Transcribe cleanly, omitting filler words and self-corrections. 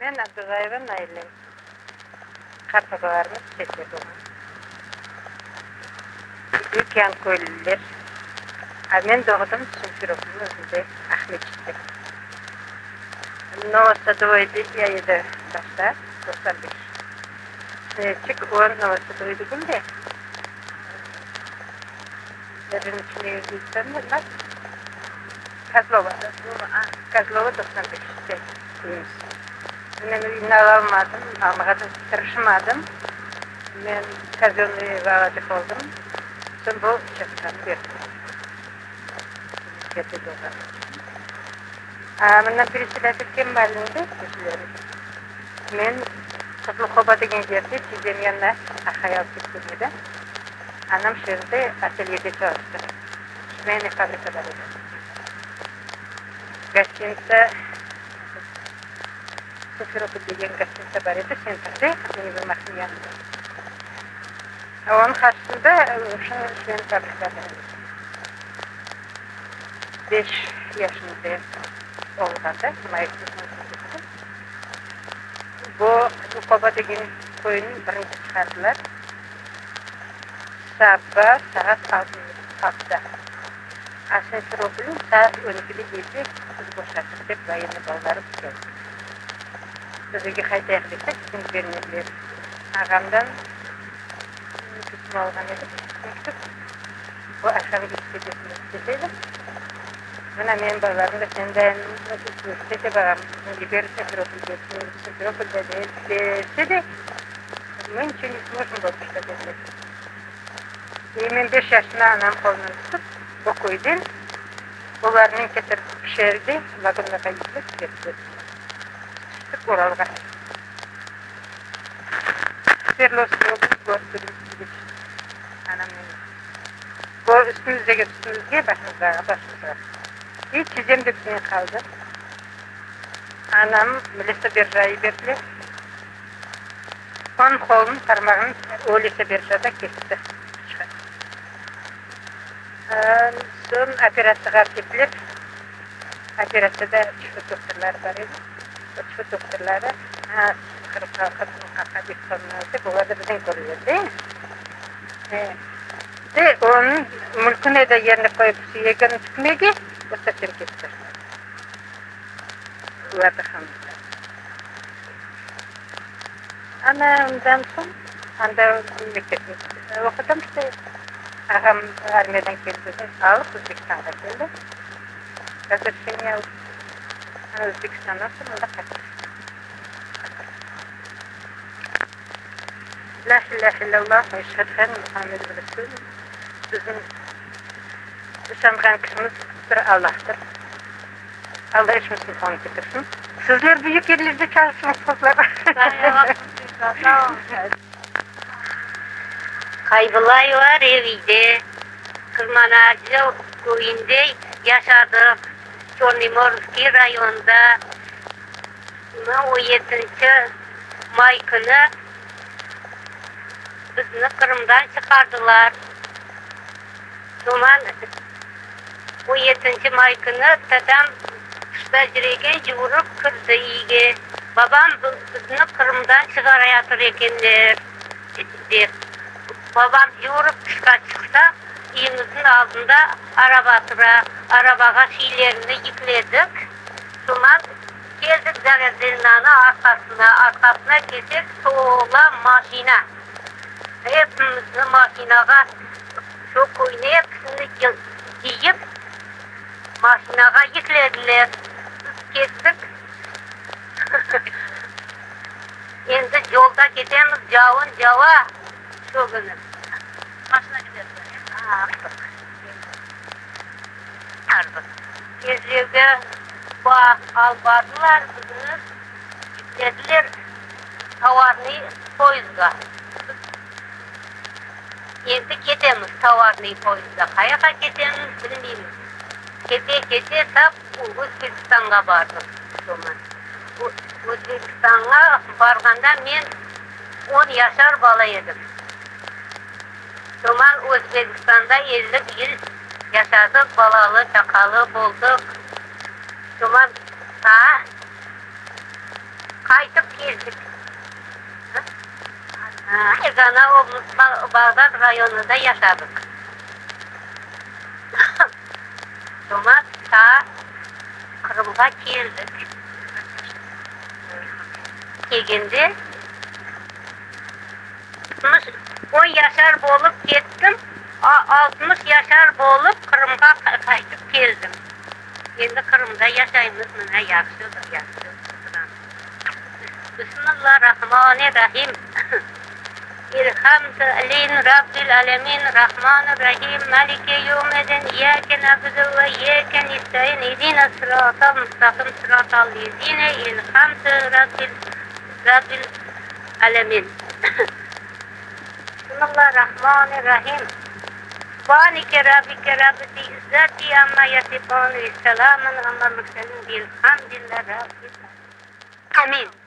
Men Abdullayeva Naile. Qartbabalarımız Çetde doğğan. Büyük Yanköylüler. A men doğdım Simferopolnıñ özünde, Aqmescitte. Novosadovoyda edi başta, 95. Çik o Novosadovoy degil de, Kozlova, Kozlova 95-te köyümiz. Men üyni alalmadım, almağa da tırışmadım. Men kazönnıy ev alacaq oldım. Soñ bu uçastkanı berdiler. Yerde doğğanım içün. A mından pereselât etken maalinde özleri. Men Qızılqoba degen yerde tizem yanına aqay alıp ketken edi. Anam şeerde atelyede çalıştı. Şveyniy fabrika bar edi. Gostinitsa, Simferopol degen gostinitsa bar edi, tsentrde, univermagnıñ yanında. Onıñ qarşısında şu şveyniy fabrika bar edi. Beş yaşımda olğanda, mayısta bu Qızılqoba degen köyniñ birinci çıqardılar. Saba saat altıda. A Simferopolniñ saat on ekide evde biz boşattıq, dep voyennıy balaları keldi. Biz evge qaytayıq desek, izin bermediler. Ağamdan pismo alğan edik, mektüp. O Arhangelskede istese edi. Mına menim balalarım da seniñ dayıñ istese babam bizni yiberir Simferopolge, Simferopolde dese de, mı niçego ne sможем, babuşka, dediler. E men beş yaşında anam qolundan tutıp, o köyden olarnıñ ketirip şeerde vagonlarğa yüklep kettirdiler. Tüştik Uralğa. Sverdlovskiy oblast gorod Dubinskiyge tüştik anamnen. Bu üstümizdeki üstümizge, başımızdağı başımızğa. İ tizem de biznen qaldı. Anam lesoberja yiberdiler. Oñ qolunıñ parmağını o lesoberjada kesti pıçaq. Soñ operatsiyağa alıp kettiler. Operatsiyada çufut doktorları bar edi. O çufut doktorları, Ha, siz Qırım halqı, bizim halqqa bek qolunaz dep, olar da bizden kördiler de. De onıñ mülküne de yerine qoyıp suyegini tikmege, o sovsem ketip başladı. Olar da hanlıqlar. Ana ondan soñ anda mektepte oqudım işte. Ağam armiyadan keldi de alıp Özbekistanğa keldi. Razrişeniye alıp. Ana Özbekistandan soñ mında qayttıq. Lâ ilâhe illallah ve eşhedü enne Muhammeden Resulullah. Bizim işanğan kişimiz bir Allahtır. Alla işimizniñ soñun ketirsin. Sizler büyük yerlerde çalışıñız, qızlar. Qaybullayeva Revide, Qırmanacı köyünde yaşadıq, Çornomorskiy rayonında. On yetinci may künü bizni Qırımdan çıqardılar. Soñan on yetinci may künü tatam tışta cüregen cuvurıp kirdi iyge. Babam bizni Qırımdan çıqarayatır ekenler, dep. Babam cuvurıp tışqa çıqsa, iyimizniñ aldında araba tura. Arabağa şiylerini yükledik. Soñan keldik Zarazinanıñ arqasına. Arqasına kelsek, tola maşina. Epimizni maşinağa, şu köyni episini cıyıp, maşinağa yüklediler. Biz kettik. Endi yolda ketemiz, cavun cava şu künü. Maşina ketedi. Kezlevge alıp bardılar, bizni yüklediler tovarnıy poyezdğa. Biz endi ketemiz tovarnıy poyezdda. Qayaqa ketemiz, bilmeymiz. Kete-kete tap Özbekistanğa bardıq soñra. Özbekistanğa barğanda men on yaşar bala edim. Soñra Özbekistanda 50 yıl yaşadıq, balalı, çaqalı boldıq. Soñra taa. Qaytıp keldik. Fergana oblast Bağdat rayonında yaşadıq. Soñra ta Qırımğa keldik. Kelgende 60, on yaşar bolıp kettim, 60 yaşar bolıp Qırımğa qaytıp keldim. Endi Qırımda yaşaymız, mına yahşı, yahşı oturamız. Bismillah Rahmanir Rahim. Elhamdülillâhi Rabbil alemin Rahmanir Rahim Maliki yevmiddin İyyâke na'budu ve iyyâke nestaîn İhdina sıratal mustaqim sıratal lezîne en'amte Rabbil Rabbil alemin. Bismillah Rahmanir Rahim. Subhaneke Rabbike Rabbil izzati amma yasifun ve selamun alal murselin velhamdülillâhi Rabbil alemin. Amin.